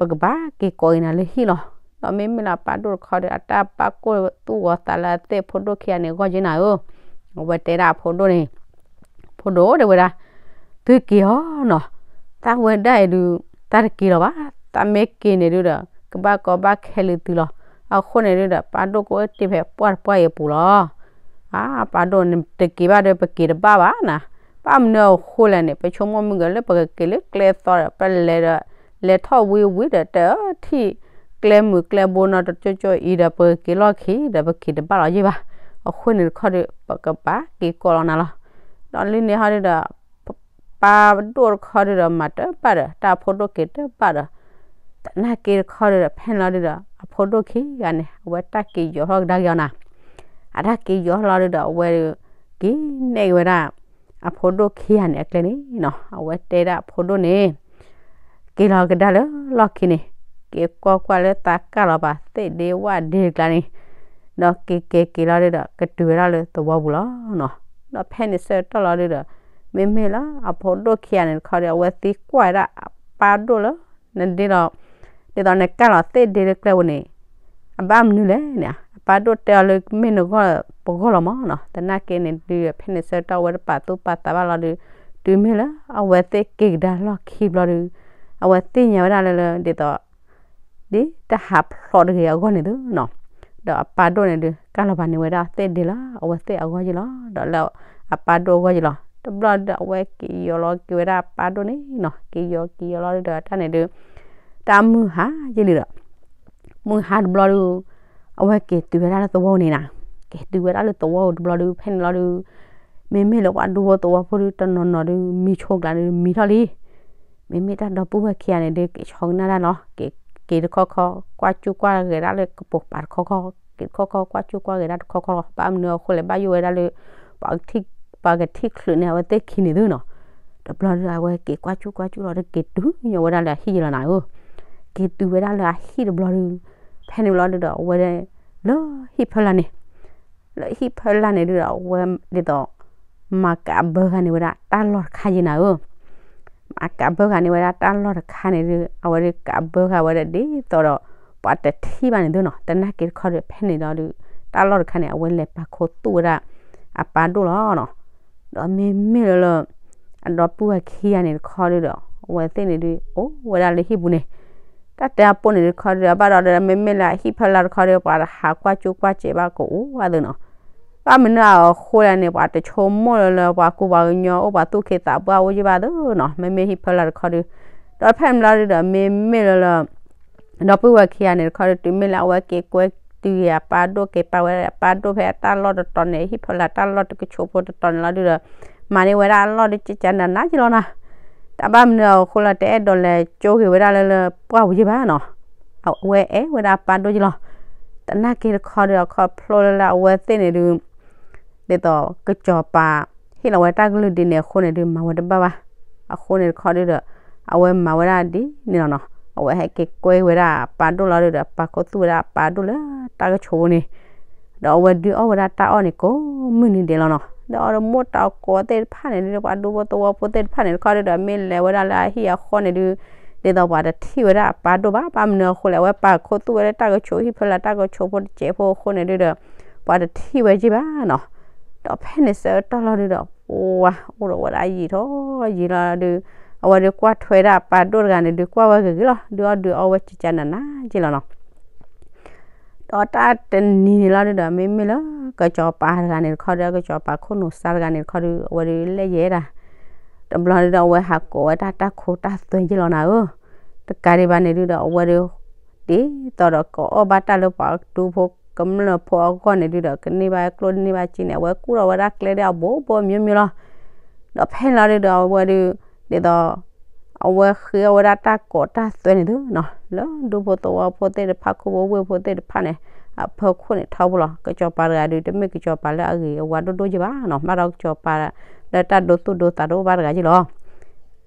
ပကဘၣ်က့ၤကိးအံၤနၤလၢဟံၣ်လီၤ. ဒီးမ့မ့ၢ်လၢအပၢ်ဒိၣ်တခီဒီး အတၢ်ပၢ်ကိၢ်သူၣ်ဂီၤသးလၢအသ့ၣ်ဖိဒိၣ်ခံဂၤန့ၣ် အဂီၢ်က့နၤဧၢ, အဝဲတဲဒၣ်အဖိဒိၣ်န့ၣ် ဖိဒိၣ် တဲဝဲဒၣ်, သုက့ၤအီၤနီၤ, တၢ်ဝဲဒၣ်အံၤဒုး တၢ်တက့ၤလီၤဘၣ်, တၢ်မ့ၢ်က့ၤန့ၣ်ဒုးဒီး ကဘၣ်ကီဘၣ်ခဲလၢသုလီၤ. အဃိန့ၣ်ဒုးဒီး ပၢ်ဒိၣ်ကအိၣ်တ့ၢ်ဖဲပှၢ်တပှၢ်အံၤအပူၤလီၤ. အါ ပၢ်ဒိၣ်န့ၣ် တက့ၤဘၣ်ဒီး ပက့ၤတဘၣ်ဘၣ်နၤ, ဘၣ်မနုၤအဃိလဲၣ်န့ၣ် ပဆိကမိၣ်မုၢ်ကလၢပကက့ၤလၢကျဲသီဒီး ပလဲၤဒီး လဲၤထီၣ်ဝံၤဝံၤဒီး တထံၣ်ကျဲမုာ်ကျဲဘိနီတကၠိကၠိအံၤဒီး ပကက့ၤလီၢ်ခံဒီး ပက့ၤတဘၣ်လီၤယ့ၢ်ဘၣ်. အဃိန့ၣ်တခီဒီး ပကဘၣ်က့ၤကိးလီၤနၤလီၤ. ဒီးလၢန့ၣ်ဟီဒုးဒီး ပၢ်ဒိၣ်တခီဒုးဒီး မၤတဘၣ်ဒီး တၢ်အဖိဒိၣ်က့ၤတဘၣ်ဒီး သနာ်က့တခီဒုးဒီး ဖဲန့ၣ်လီၤဒုးဒီး အဖိဒိၣ်ခံဂၤန့ၣ် အဝဲတၢ်က့ၤယီၤထီၣ်ကဒါက့ၤအီၤနၤ, အတၢ်က့ၤယီၤထီၣ်လီၤဒုးဒီး အဝဲဒုး က့ၤနဲၣ်က့ၤဝဲဒၣ် အဖိဒိၣ်ခံဂၤန့ၣ်အကျဲန့ၣ်နီၤ. အဝဲတဲဒၣ်အဖိဒိၣ်န့ၣ် က့ၤလီၤကဒါလၢလီၢ်ခံန့ၣ်, က့ၤကွၢ်ကွၢ်လၢသးကၢ်လီၤပာ်သ့ၣ်ဒ့ဝၣ်ဒ့တကျါန့ၣ်, ဒီးက့ၤက့ၤက့ၤလီၤဒုးဒီး ကတုၤဝဲဒၣ်လၢသဝီပူၤလီၤနီၤ. ဒီးဖဲန့ၣ်ဆၢကတီၢ်လီၤဒုးဒီး မ့မ့ၢ်လၢအဖိဒိၣ်ခံဂၤန့ၣ်တခီဒီး အဝဲသံကွၢ်ဝဲဒၣ်အပၢ်ဒိၣ်လၢ နဒ့လီၤ ဒ်သိးနကၢ်လီၤသ့ၣ်ဒ့လၢကျဲပူၤန့ၣ် အဘၣ်မနုၤလဲၣ်န့ၣ် အပၢ်ဒိၣ်တဲအီၤလၢမ့ၢ်နဂီၢ်ပဂီၢ်လီၤမၢ်နီၤ. သနာ်က့န့ၣ်ဒုး ဖဲန့ၣ်ဆၢကတီၢ်အဝဲတပာ်သူၣ်ပာ်သးဘၣ်လီၤဒုး တုၤမ့ၢ်လၢအဝဲသ့ၣ်က့ၤကဒါလီၢ်ခံဘျီဒုး အဝဲသ့ၣ်ညါဝဲဒၣ်လၢလၢ ဒ်သိး ဒ်တဟးဖျိးတဂ့ၤအဂီၢ်န့ၣ်သုနီၤ. ဒီးအပၢ်ဒိၣ်န့ၣ်ဒုး ကၢ်လီၤပာ်န့ၢ်ဝဲဒၣ်သ့ၣ်ဒ့လၢအဝဲသ့ၣ်အဂီၢ်ယ့ၢ်လီၤ. ဒီးလၢအပၢ်ဒိၣ်အဂီၢ်ယ့ၢ်လီၤ. တဘျီဒုး အဝဲက့ၤယီၤလီၤက့ၤဝဲဒၣ်အပၢ်ဒိၣ်န့ၣ်နီၤ. က့ၤယီၤက့ၤယီၤလီၤဒုးဒီးတၢ်န့ၣ်ဒုး တၢ်မုၢ်ဟါယ့ၢ်လံဒီး မုၢ်ဟါတဘျီဒုး အဝဲက့ၤတုၤဝဲဒၣ်လၢသဝီန့ၣ်နၤ. က့ၤတုၤဝဲဒၣ်လၢသဝီတဘျီဒုး ဖဲန့ၣ်လီၤဒုး မ့မ့ၢ်လၢပှၤဒူဖိသဝီဖိဒုး တနီၤနီၤဒုး မံဆိကျါဒုး မံထီၣ်လံ. မ့မ့ၢ်တၢ်ဒီပုၢ်ဝဲၢ်ခံဂၤန့ၣ်ဒုး က့ၤဆီကနၣ်ဒၣ်လီၤ. က့ၤ က့ၤတခီခီ ကွၢ်ကူၣ်ကွၢ်ဂဲၤဒၣ်လၢကပိာ်ပၤတခီခီ, က့ၤတခီခီ ကွၢ်ကူၣ်ကွၢ်ဂဲၤဒၣ်တခီခီလီၤ. ဘၣ်မနုၤအဃိလဲၣ် ဘၣ်ယိၣ်ဝဲဒၣ်လၢ ပှၤကထံၣ် ပှၤကထံၣ်ချုးန့၁ၢ်အဝဲသ့ၣ်ခံန့ၣ်သုနီၤ. တဘျီဒုး အဝဲက့ၤကွၢ်ကူၣ်ကွၢ်ကူၣ်လီၤဒုး က့ၤတုၤညီဝဲဒၣ်လၢအဟံၣ်ယ့ၢ်လီၤနၤဧၢ. က့ၤတုၤဝဲဒၣ်လၢအဟံၣ်တဘျီဒုး ဖဲန့ၣ်ဘျီဒုးဒီး အဝဲ လၢဟံၣ်ဖၢလာ်န့ၣ် လၢဟံၣ်ဖၢလာ်န့ၣ်ဒုးဒီး အဝဲဒ်သိး မၤကးဘၢဃာ်န့ၢ်ဝဲဒၣ်တၢ်လီၢ်တခါယ့ၢ်နၤဧၢ. မၤကးဘၢဃာ်န့ၢ်ဝဲဒၣ်တၢ်လီၢ်တခါန့ၣ်ဒုး အဝဲဒုးကးဘၢဃာ်ဝဲဒၣ်ဒ်သိးဒီး ပှၤတထံၣ်ဘၣ်န့ၣ်သုနီၤ. သနာ်က့တခီဒုး ဖဲန့ၣ်ဒီးဒုး တၢ်လီၢ်တခါန့ၣ် အဝဲလဲၤပာ်ခူသူၣ်ဝဲဒၣ် အပၢ်ဒိၣ်လီၤနီၤ. ဒီးမ့မ့ၢ်လၢလၢ အဒီပုၢ်ဝဲၢ်ခံဂၤန့ၣ်တခီဒုးဒီး အဝဲသ့ၣ်န့ၣ်ဒုး အိၣ်ဝဲဒၣ်လၢဟံၣ်ပူၤန့ၣ် တၢ်တဲအပိၢ်န့ၣ်တခီဒုး အဘၣ်ဒီးဒီး မ့မ့ၢ်လၢအဟံၣ်ဖၢလာ်တခီဒုး ပှၤတဟးကွၢ်ကူၣ်ကွၢ်စဲးဘၣ်ကအိၣ်ဝဲသုနီၤ. ဘၣ်မနုၤအဃိလဲၣ်န့ၣ် ပှၤတဆိကမိၣ်လၢလၢ ပှၤကူပှၤကညီအိၣ် ပှၤသူၣ်က့သးပှၢ်အိၣ်ယဲၢ်ဘၣ်သ့နီၤ, မ့မ့ၢ်ဟံၣ်ဖၢလာ်တခီဒီး, ဒီးဖဲန့ၣ်လီၤဒုဒီး မ့မ့ၢ်လၢလၢ ဒီပုၢ်ဝဲၢ်ခံဂၤန့ၣ်တခီဒီး တုၤမ့ၢ်လၢအဝဲက့ၤကွဲတုၤအပၢ်ဒိၣ် က့ၤပာ်ဝဲအပၢ်ဒိၣ်ဖဲအတၢ်လီၢ်တတီၤန့ၣ် ဟံၣ်ဖၢလာ်တၢ်လီၢ်တကဆိးဖိတတီၤန့ၣ်လီၤဒုဒီး, မၤန့ၢ်ဝဲဒၣ်အလီၢ်ဒုကကနၤနၤယဲၢ်လီၤနီၤ. တၢ်ဘၣ်မနုၤအဃိလၢတအဲၣ်ဒိးလဲၤကၠိက့ၤဝဲဒၣ်လၢလၢပှၢ်ပူၤယဲၢ်ဘၣ်နီၤ, အဝဲအဲၣ်ဝဲဒၣ်အပၢ်ဒိၣ်ယဲၢ်လီၤ. သနာ်က့တခီဒီး အခီဖျိလၢလၢအဝဲသ့ၣ်န့ၣ်ဒု ဒ်သိးကစီၤပၤ ဟ့ၣ်လီၤဝဲတၢ်ကလုၢ်ဒ်န့ၣ်အဃိန့ၣ်ဒု မၤဝဲတဘၣ်ဘၣ်. အဃိန့ၣ်တခီဒုဒီး အဝဲမၤဝဲဒၣ်ဒ်န့ၣ်လီၤနီၤ, အဝဲဟဲက့ၤကွဲဝဲဒၣ်အပၢ်ဒိၣ်လီၤဒုဒီး ပာ်ခူသူၣ်ဝဲဒၣ်အပၢ်ဒိၣ်လၢတၢ်ကဆိးပူၤန့ၣ်, ဒီးအဝဲဒုးအီၣ်ဝဲဒၣ်တၢ်အီၣ်န့ၣ်ကိးမုၢ်နံၤဒဲးလီၤနီၤ. ဒီးအီၣ်ဒီးမိၢ်တၢ်ကိးသ့ၣ်တဖၣ်န့ၣ်ဒု ပှၤဒူဖိသဝီဖိသ့ၣ်တဖၣ်န့ၣ်တခီဒုဒီး မ့ၢ်လဲၤဝဲဒၣ်လၢအဟံၣ်အဃီန့ၣ်ဒု ဒ်သိးပှၤတထံၣ်ဝဲဒၣ်အပၢ်ဒိၣ်ဘၣ်. ဘၣ်မနုၤအဃိလဲၣ် အဝဲပာ်ခူသူၣ်ဝဲလၢတၢ်ကဆိး ဟံၣ်ဖၢလာ်တၢ်ကဆိးဖိတစဲးဖိအဃိန့ၣ်ဒုဒီး ပှၤတထံၣ်ဝဲယဲၢ်ဘၣ်နီၤ. ဒီးဖဲန့ၣ်ဆၢကတီၢ်လီၤဒုဒီး ပှၤအိၣ်ဒီးဝဲဒၣ်ယံာ်ထီၣ်ယံာ်လီၤဒု, အဝဲဒုးကွၢ်ထွဲဒၣ်အပၢ်ဒိၣ်တဂၤန့ၣ်ဒုး ကွၢ်ဝဲဂ့ၤဂ့ၤလီၤ, ဒုးအီၣ်ဒုးအီဝဲကကနၤနၤယဲၢ်လီၤနီၤ. ဒီးတၢ်တနံၤန့ၣ်လီၤဒုဒီး မ့မ့ၢ်လၢကစီၤပၤတဂၤန့ၣ်တခီဒီး ကစီၤပၤခိၣ်နူာ်စါတဂၤန့ၣ်တခီဒု အဝဲဒုးလဲၤယဲၢ်ဒၣ်, တဘျီဒုဒီး အဝဲဟးကိးဝဲတၢ်တၢ်ခိတၢ်သွဲယဲၢ်လီၤနၤဧၢ. တကးဒံးဘၣ်န့ၣ်ဒုဒီး အဝဲဒုး ဒ်သိးဒီးကအီၣ်ဘၣ်တၢ်လၢပှၤဒူဖိကမျၢၢ်ဖိအဂီၢ်န့ၣ်ဒုဒီး ကန့ၢ်ဘၣ်ကျိၣ်န့ၢ်ဘၣ်စ့န့ၣ် အဝဲကူၣ်ထီၣ်ဝဲဒၣ်ကျဲဒၣ်အဘိဘိမျိုးမျိုးလီၤ. ဒီးဖဲန့ၣ်လီၤဒုဒီး အဝဲဒုး ဒ်သိး အဝဲဃ့အီၣ်ဝဲဒၣ်တၢ်ကိးတၢ်သွဲန့ၣ်သုနီၤ လၢဒူဖိသဝီဖိသ့ၣ်တဖၣ် ခိၣ်ဖိဝ့ၢ်ဖိသ့ၣ်တဖၣ်န့ၣ် အဖီခိၣ်န့ၣ်ထီဘိလီၤ. ကစီၤပၤတဂၤဒုး တမ့ၢ်ကစီၤပၤလၢအဂ့ၤအဝါဒိၣ်ဒိၣ်ယဲၢ်ဘၣ်နီၤ, ဘၣ်ဒီးကစီၤပၤလၢတၢ်ဒိသူၣ်ဒိသးတအိၣ်ဘၣ်တဂၤယဲၢ်လီၤ.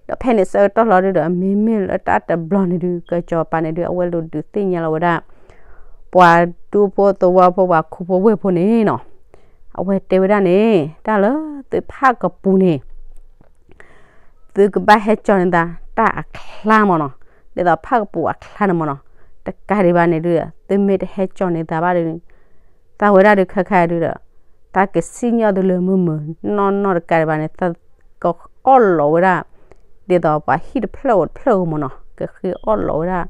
ဒီးဖဲန့ၣ်ဆၢကတီၢ်လီၤဒုဒီး မ့မ့ၢ်လၢတၢ်တဘျီန့ၣ်ဒု ကစီၤပၤန့ၣ်ဒု အဝဲလူၤဒုးသ့ၣ်ညါလီၤဝဲဒၣ် ပှၤဒူဖိသဝီဖိ ပှၤခိၣ်ဖိဝ့ၢ်ဖိန့ၣ်နီၤ, အဝဲတဲဝဲဒၣ်န့ၣ် တၢ်လၢသုဖၣ်ကပူၤန့ၣ် သုကဘၣ်ဟဲကၠီၤန့ၢ်သးတၢ်အချါမ့ၢ်နီၤ, ဒ်သိးဖၣ်ကပူၤအချါန့ၣ်မ့ၢ်နီၤ, တကးဒံးဘၣ်န့ၣ်ဒု သုမ့ၢ်တဟဲကၠီၤန့ၢ်သးဘၣ်ဒု သးဝဲဒၣ်ဒု ခဲခါဒုဒီး သးကစံၣ်ညီၣ်သုလၢမုၢ်မုၢ်နီၢ်နီၢ်တကးဒံးဘၣ်န့ၣ် သးကအီၣ်လီၤဝဲဒၣ် ဒ်သိးပှၤဟံၣ်တဖျၢၣ်အိၣ်တဖျၢၣ်ဧိၤမ့ၢ်နီၤ, ကဃ့အီၣ်လီၤဝဲဒၣ်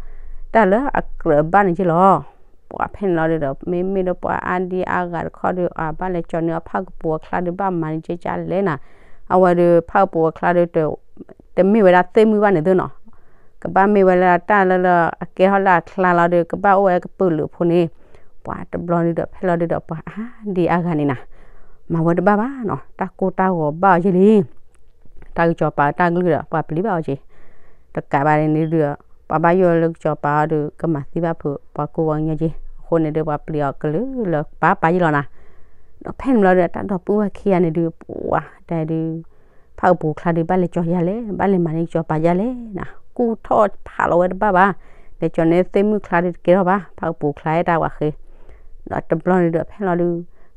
တၢ်လၢအကြၢးဘၣ်န့ၣ်က့လီၤ. ပှၤဖဲန့ၣ်လီၤဒုဒီး မ့မ့ၢ်လၢပှၤအါဒံအါဂၤတခီဒု အဘၣ်လဲၤကၠီၤန့ၢ်အီၤဖၣ်ကပူၤအချါဒု ဘၣ်မၤန့ၢ်က့ကလဲၣ်နၤ, အဝဲဒု ဖၣ်ကပူၤအချါဒု တမ့ၢ်ဝဲဒၣ်သ့ၣ်မုၣ်ဘၣ်န့ၣ်သုနီၤ, ကဘၣ်မ့ၢ်ဝဲလၢတၢ်လၢလၢအကဲထီၣ်လၢအချါလီၤဒု ကဘၣ်အိၣ်ဝဲကပၢၤလုာ်ဖိန့ၣ်, ပှၤတဘျီဒုဒီး ဖဲလီၤဒုဒီး ပှၤအါဒံအါဂၤန့ၣ်နၤ မၤဝဲတဘၣ်ဘၣ်နီၤ, တၢ်ကိၢ်တၢ်ဂီၤဘၣ်အီၤယဲၢ်လံ တၢ်ကစီၤပၤတၢ်ကလုၢ်ဒီး ပှၤပျံၤဘၣ်အီၤက့ၤ, တကးဘၣ်န့ၣ်ဒုဒီး ပှၤဘၣ်ယိၣ်လၢကစီၤပၤအီၤဒု ကမၤသံဘၣ်ဖုး ပှၤကိးပှၤကညီက့ၤ, အဃိန့ၣ်ဒု ပှၤပျံၤအီၤကလုာ်လၢပၢ်ပၢ်ယဲၢ်လီၤနၤ, ဒီးဖဲန့ၣ်လီၤဒု တၢ်ဒီပုၢ်ဝဲၢ်ခံဂၤန့ၣ်ဒု ပှၤတဲဒု ဖၣ်ကပူၤချါဒု ဘၣ်လဲၤကၠီၤယၤလဲၣ်, ဘၣ်လဲၤမၤန့ၢ်ကစီၤပၤယၤလဲၣ်နၤ, ကူၣ်ထီၣ်ဖးလီၤဝဲတဘၣ်ဘၣ်, လဲၤကၠီၤန့ၢ်သ့ၣ်မုၣ်ချါဒုတကဲထီၣ်ဘၣ်, ဖၣ်ကပူၤချါတၢ်ဝဲဃ့, ဒီးတဘျီန့ၣ်ဒု ဖဲလီၤဒု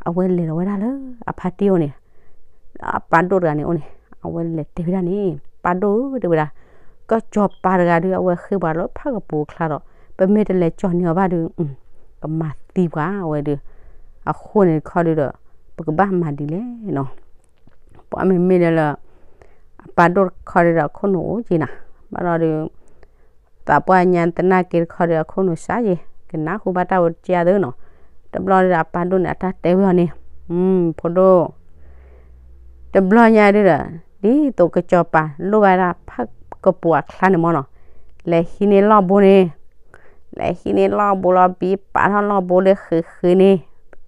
အဝဲလဲၤလီၤဝဲဒၣ်လၢအဖါတံၢ်အိၣ်န့ၣ် အပၢ်ဒိၣ်တဂၤန့ၣ်အိၣ်န့ၣ် အဝဲလဲၤတဲဝဲဒၣ်န့ၣ် ပၢ်ဒိၣ်ဧၢ တဲဝဲဒၣ်, ကစီၤပၤတဂၤဒု အဝဲဃ့ပှၤလၢဖၣ်ကပူၤချါဒီး ပမ့ၢ်တလဲၤကၠီၤန့ၢ်အီၤဘၣ်ဒု ကမၤသံပှၤဝဲဒု, အဃိန့ၣ်တခီဒုဒီး ပကဘၣ်မၤဒ်လဲၣ်နီၤ, ပှၤမ့မ့ၢ်လၢလၢ အပၢ်ဒိၣ်တခီဒုဒီး အခိၣ်နူာ်အိၣ်က့ၤနၤ, ဘၣ်ဒီးဒု သးပှၢ်ညါသနာ်က့တခီဒီး အခိၣ်နူာ်စါယံၤ ကနၢ်ဟူဘၣ်တၢ်ဝဲတက့ၢ်သ့နီၤ, တဘျီဒုဒီး အပၢ်ဒိၣ်န့ၣ် အတၢ်တဲဝဲအီၤန့ၣ်, ဖိဒိၣ် တဘျီညါဒုဒီး ဒ်သိးကစီၤပၤလိၣ်ဘၣ်ဒၣ်ဖၣ်ကပူၤအချါန့ၣ်မ့ၢ်နီၤ, လဲၤဟံးန့ၢ်လီၢ်ဘိန့ၣ်, လဲၤဟံးန့ၢ်လီၢ်ဘိလီၤ ဘံပာ်ထီၣ်လီၢ်ဘိလၢဃ့ဃ့န့ၣ်,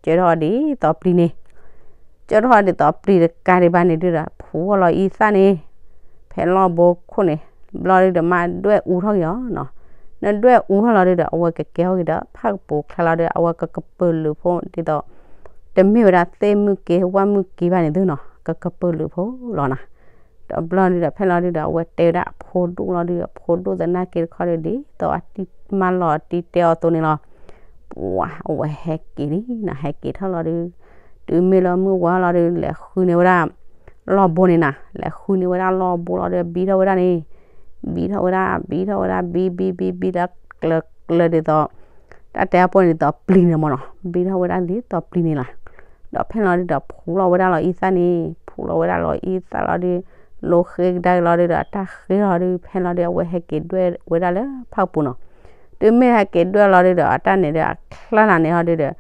ကၢထီၣ်ဒ်သိးပျံၤန့ၣ် ကၢထီၣ်ဒ်သိးပျံၤတကးဒံးဘၣ်န့ၣ်ဒုဒီး ဖှူအီၤလီၤအံသၣ်န့ၣ်, ဖဲလီၢ်ဘိခိၣ်န့ၣ်, ဘျီဒုဒီးမၤဒွဲၣ်အူထီၣ်က့ၤအီၤနီၤ, နဒွဲၣ်အူထီၣ်လီၤဒုဒီး အဝဲကကဲထီၣ်က့ၤဒီး ဖၣ်ကပူၤချါလီၤဒု အဝဲကကပၢၤလုာ်ဖိဒ်သိး တမ့ၢ်ဝဲဒၣ်သ့ၣ်မုၣ်က့ၤဝၣ်မုၣ်က့ၤဘၣ်န့ၣ်သုနီၤ, ကကပၢၤလုာ်ဖိလီၤနၤ, ဒီးဘျီဒုဒီးဖဲလီၤဒုဒီး အဝဲတဲဝဲဒၣ်အဖိဒိၣ်လီၤဒု အဖိဒိၣ်သနာ်က့တခီဒု ဒ်သိးအတံၢ်မၤလီၤအတံၢ်တဲအီၤအသိးန့ၣ်လီၤ, ပှၤအဝဲဟဲက့ၤလံနၤ ဟဲက့ၤထီၣ်လီၤဒု တုၤမ့ၢ်လၢမုၢ်ဝါလီၤဒု လဲၤဃုန့ၢ်ဝဲဒၣ် လီၢ်ဘိန့ၣ်နၤ, လဲၤဃုန့ၢ်ဝဲဒၣ်လီၢ်ဘိလီၤဒု ဘံထီၣ်ဝဲဒၣ်န့ၣ်, ဘံထီၣ်ဝဲဒၣ် ဘံထီၣ်ဝဲဒၣ် ဘံ ဘံ ဘံ ဘံလၢ ကျၢၤဒ်သိး တၢ်တဲအပူၤန့ၣ်ဒ်သိးပျံၤန့ၣ်မ့ၢ်နီၤ, ဘံထီၣ်ဝဲဒၣ်ဒ်သိးပျံၤန့ၣ်လီၤ, ဒီးဖဲလီၤဒုဒီး ဖှူလီၤဝဲဒၣ်လီၤအံသၣ်န့ၣ်, ဖှူလီၤဝဲဒၣ်လီၤအံသၣ်လီၤဒု လိဃ့ကဒါက့ၤလီၤဒုဒီး အတၢ်ဃ့လီၤဒု ဖဲလီၤဒု အဝဲဟဲက့ၤဒွဲၣ်ဝဲဒၣ်လၢဖၣ်ကပူၤနီၤ, တုၤမ့ၢ်ဟဲက့ၤဒွဲၣ်လီၤဒုဒီး အတၢ်န့ၣ်ဒီး အချါနၤန့ၣ်ဟီဒုဒီး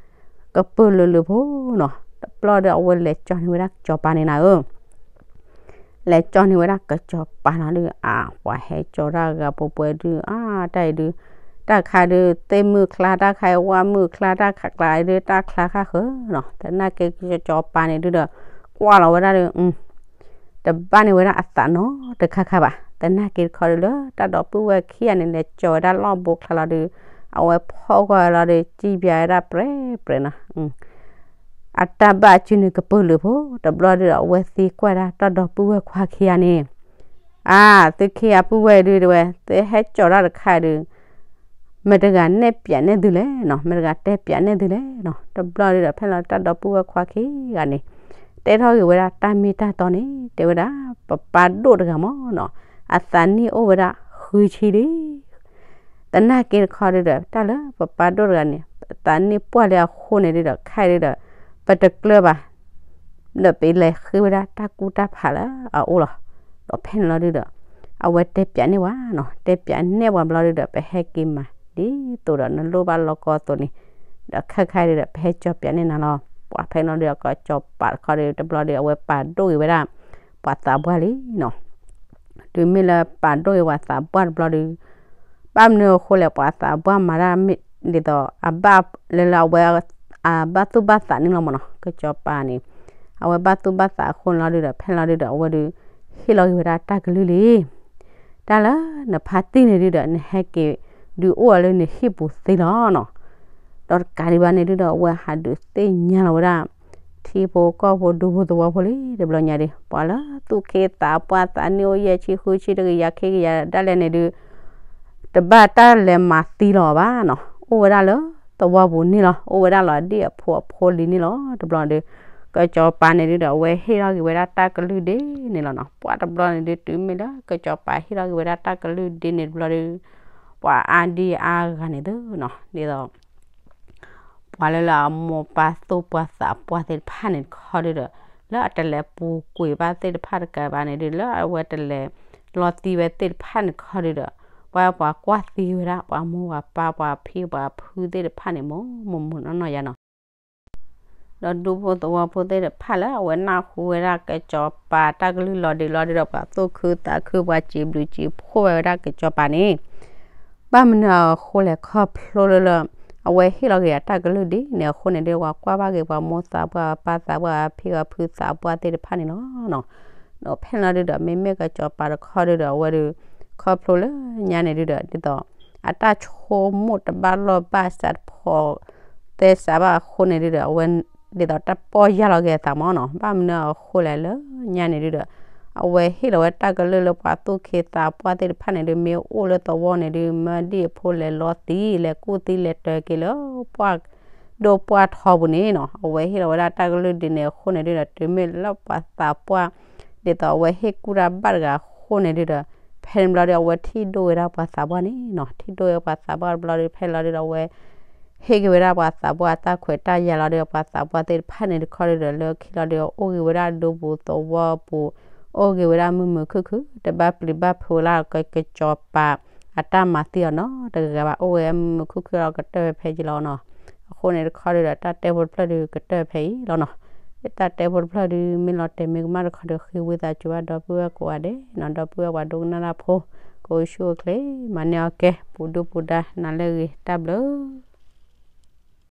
ကပၢၤလုာ်လုာ်ဖိနီၤ, ဒီး တဘျီဒီးအဝဲလဲၤကၠီန့ၢ်ဝဲဒၣ်ကစီၤပၤန့ၣ်နၤဧၢ လဲၤကၠီန့ၢ်ဝဲဒၣ်ကစီၤပၤလီၤဒုး အါ ပှၤဟဲကၠီတၢ်ဂၤပှဲၤပှဲၤဒုး အါ တၢ်အံၤဒုး တၢ်ခါဒုး သ့ၣ်မုၢ်ချါ တၢ်ခါဝၣ်မုၢ်ချါ တၢ်ခါကျါဒုး တၢ်ချါဃၣ်ဃၢၤနီၤ သနာ်က့ကစီၤပၤန့ၣ်ဒုးဒီး ကွၢ်လီၤဝဲဒၣ်ဒီး တဘၣ်န့ၢ်ဝဲဒၣ်အသးနီတခါခါဘၣ် သနာ်က့တခီဒုးလၢတၢ်ဒီပုၢ်ဝဲၢ်ခံဂၤန့ၣ် လဲၤကၠီဝဲဒၣ်လီၢ်ဘိချါလီၤဒုး အဝဲဖီၣ်ကွၢ်လီၤဒီး စံၣ်ပၠးဝဲဒၣ်ပြဲပြဲနီၤ အတၢ်ဘၣ်စုန့ၣ်ကပၢၢ်လၢာ်ဖိ တဘျီဒုးဒီး အဝဲသံကွၢ်ဒၣ်တၢ်ဒီပုၢ်ဝဲၢ်ခွါခံဂၤန့ၣ် အါ သုခံဂၤပုၢ်ဝဲၢ်ဒုးတဲဝဲ သုဟဲကၠီတၢ်တခါဒုး မတၤတဂၤနဲၣ်ပၠးန့ၢ်သုလဲၣ်နီၤ မတၤတဂၤတဲပၠးန့ၢ်သုလဲၣ်နီၤ တဘျီဒုးဒီး ဖဲလီၤတၢ်ဒီပုၢ်ဝဲၢ်ခွါခံဂၤန့ၣ် တဲထီၣ်က့ၤဝဲဒၣ်တၢ်မ့ၢ်တၢ်တီန့ၣ် တဲဝဲဒၣ် ပပၢ်ဒိၣ်တဂၤမ့ၢ်နီၤ အသးနံၣ်အိၣ်ဝဲဒၣ်ဃုဆံလံ သနာ်က့တခီဒုးဒီး တၢ်လၢပပၢ်ဒိၣ်တဂၤန့ၣ် သးနံၣ်ပှၢ်လံအဃိန့ၣ်ဒုးဒီး ခဲအံၤဒုးဒီး ပတကျၢၤဘၣ် ဒီးပလဲၤဃ့ဝဲဒၣ်တၢ်ကူၣ်တၢ်ဖးလၢအအိၣ်လီၤ. ဒီးဖဲန့ၣ်လီၤဒုးဒီး အဝဲတဲပၠးန့ၢ်ဝဲနီၤ, တဲပၠးန့ၢ်ဝဲဘျီဒုးဒီး ပဟဲက့ၤမၤဒ်သိးဒီးနလိၣ်ဘၣ်လီၢ်ကီၢ်အသိးန့ၣ်, ဒီးခဲခါဒုးဒီး ပဟဲကၠီၤပၠးန့ၢ်နၤလီၤ. ပှၤဖဲန့ၣ်လီၤဒုးဒီး ကစီၤပၤတခီဒုး တဘျီဒုး အဝဲပာ်ဒိၣ်က့ၤဝဲဒၣ် ပှၤသးပှၢ်လံနီၤ. တုၤမ့ၢ်လၢပာ်ဒိၣ်က့ၤပှၤသးပှၢ်တဘျီဒုး ဘၣ်မနုၤအဃိလဲၣ် ပှၤသးပှၢ်မၤတၢ်မ့ၢ်ဒ်သိး အဘၣ်လၢလၢအဝဲ အဘၣ်သူၣ်ဘၣ်သးန့ၣ်လီၤမ့ၢ်နီၤ. ကစီၤပၤန့ၣ် အဝဲဘၣ်သူၣ်ဘၣ်သးအဃိန့ၣ်လီၤဒုးဒီး ဖဲန့ၣ်လီၤဒုးဒီး အဝဲဒုး ဟ့ၣ်လီၤက့ၤဝဲဒၣ်တၢ်ကလုၢ်လံ. တၢ်လၢနဖါတံၢ်န့ၣ်ဒုးဒီး နဟဲက့ၤဒုးအိၣ်အီၤလၢနဟံၣ်ပူၤသ့လီၤနီၤ. ဒီးတကးဒံးဘၣ်န့ၣ်ဒုးဒီး အဝဲဟးဒုးသ့ၣ်ညါလီၤဝဲဒၣ် ထံဖိကီၢ်ဖိဒူဖိသဝီဖိလံ တဘျီညါဒုး ပှၤလၢသူၣ်ခ့သးပှၢ်သးနံၣ်အိၣ်ယဲၢ်ဆံဃုဆံတကယၤခံကယၤဒၣ်လဲာ်န့ၣ်ဒုး တဘၣ်တၢ်လဲၤမၤသံလီၤဘၣ်နီၤ. အိၣ်ဝဲဒၣ်လၢသဝီပူၤန့ၣ်လီၤ. အိၣ်ဝဲဒၣ်လီၤဒ်အဖိအဖိလံန့ၣ်လီၤ. တဘျီဒုး ကစီၤပၤန့ၣ်ဒုးဒီး အဝဲဟ့ၣ်လီၤက့ၤဝဲဒၣ်တၢ်ကလုၢ်ဒ်န့ၣ်လီၤနီၤ. ပှၤတဘျီန့ၣ်ဒုး တုၤမ့ၢ်လၢကစီၤပၤဟ့ၣ်လီၤက့ၤဝဲဒၣ်တၢ်ကလုၢ်ဒ်န့ၣ်တဘျီဒုး ပှၤအါဒံအါဂၤန့ၣ်သ့နီၤ ဒ်သိး ပှၤလၢလၢအမိၢ်ပၢ်သူၣ်ပှၢ်သးပှၢ်သ့ၣ်တဖၣ်န့ၣ်တခီဒုးဒီး လၢအတလဲၤပူၤကွံာ်ဘၣ်သ့ၣ်တဖၣ်တကးဘၣ်န့ၣ်ဒုး လၢအဝဲတလဲၤလီၤသံဝဲသ့ၣ်တဖၣ်န့ၣ်တခီဒုးဒီး ပှၤပှၤကွၢ်သံဝဲဒၣ် ပှၤမိၢ်ပှၤပၢ် ပှၤဖံပှၤဖုသ့ၣ်တဖၣ်န့ၣ် မိၢ်မိၢ်မိၢ်နီၢ်နီၢ်ယါနီၤ. ဒီးဒူဖိသဝီဖိသ့ၣ်တဖၣ်လၢအဝဲနၢ်ဟူဝဲဒၣ်ကစီၤပၤတၢ်ကလုၢ်လီၤဒုးလီၤဒုးဒီး ပှၤသူၣ်ခုသးခု ပှၤစံးဘျုးစံးဖှိၣ်ဝဲဝဲဒၣ်ကစီၤပၤန့ၣ် ဘၣ်မနုၤအဃိလဲၣ်ခီဖျိလၢလၢ အဝဲဟ့ၣ်လီၤက့ၤအတၢ်ကလုၢ်ဒ်န့ၣ်အဃိန့ၣ်ဒုး ပှၤကွၢ်ဘၣ်က့ၤပှၤမိၢ်သးပှၢ်ပၢ်သးပှၢ်ဖံပှၤဖုသးပှၢ်သ့ၣ်တဖၣ်န့ၣ်လီၤနီၤ. ဒီးဖဲန့ၣ်လီၤဒုးဒီး မ့မ့ၢ်ကစီၤပၤတခီဒုးဒီး အဝဲဒုး ခီဖျိလၢညါန့ၣ်ဒုးဒီး ဒ်သိး အတၢ်ဆိကမိၣ်တဘၣ်လီၢ်ဘၣ်စးတဖိး သဲစးဘၣ်အဃိန့ၣ်ဒုးဒီး အဝဲ ဒ်သိးတၢ်ပီၢ်ယၢ်လီၤက့ၤအသးမ့ၢ်နီၤ. ဘၣ်မနုၤအဃိလဲၣ်လၢညါန့ၣ်ဒုးဒီး အဝဲဟ့ၣ်လီၤဝဲတၢ်ကလုၢ်လၢပှၤသူၣ်ခ့သးပှၢ်သ့ၣ်တဖၣ်န့ၣ်ဒုး မ့ၢ်အိၣ်လၢသဝီန့ၣ်ဒုး မၢဒ်အဖိလဲၤလီၤသံ လဲၤကူၣ်သံလဲၤတၢၤက့ၤလၢ ပှၢ်ဒိၣ်ပှၢ်ထီပူၤန့ၣ်နီၤ. အဝဲဟ့ၣ်လီၤဝဲဒၣ်တၢ်ကလုၢ်ဒ်န့ၣ်အဃိန့ၣ်ဒုးဒီး တုၤမ့ၢ်လၢပှၤသးပှၢ် ဒ်သိးအဝဲဟ့ၣ်ကူၣ်တၢ်ဘၣ်တဂၤအဃိန့ၣ်ဒုးဒီး ဖဲန့ၣ်ဘျီဒုး အဝဲထံၣ်ဒိၣ်ဝဲဒၣ်ပှၤသးပှၢ်န့ၣ်နီၤ. ထံၣ်ဒိၣ်ဝဲပှၤသးပှၢ်တဘျီဒုး ဖဲလီၤဒုးဒီး အဝဲ ဟ့ၣ်က့ၤဝဲဒၣ်ပှၤသးပှၢ်တၢ်ခွဲးတၢ်ယာ်လီၤဒုး ပှၤသးပှၢ်သ့ၣ်တဖၣ်န့ၣ်တခီဒုးဒီး လၢခံလီၤဒုး အိၣ်က့ၤဝဲဒၣ်ဒူပူၤသဝီပူၤ အိၣ်က့ၤဝဲဒၣ်မုာ်မုာ်ခုၣ်ခုၣ် တဘၣ်ပျံၤဘၣ်ဖုးလၢကစီၤပၤအတၢ်မၤသံအီၤနီတဂၤဘၣ် အိၣ်ဝဲမုာ်မုာ်ခုၣ်ခုၣ်လီၤ ကတၢၢ်ဝဲဖဲယံၤလီၤနီၤ. အဃိန့ၣ်တခီဒုးဒီး တၢ်တဲဖိတဖျၢၣ်ဒုး ကတၢၢ်ဖဲအံၤလီၤနီၤ. တၢ်တဲဖိတဖျၢၣ်ဒုး မ့ၢ်လီၤတဲာ်မ့ၢ်ကမၣ်တခီဒုး ဃ့ဝံသးစူၤဘၣ်ဒီပုၢ်ဝဲၢ်ကိးဂၤဒဲးနီၤ. ဒီပုၢ်ဝဲၢ်ပှၤဒိကနၣ်တၢ်ဖိ ကိးဆူၣ်အိၣ်ချ့ မၤန့ၢ်အီၤကဲ ပူၤဒုၣ်ပူၤဒါ နၤလၢအဂ့ၤ တၢ်ဘျုး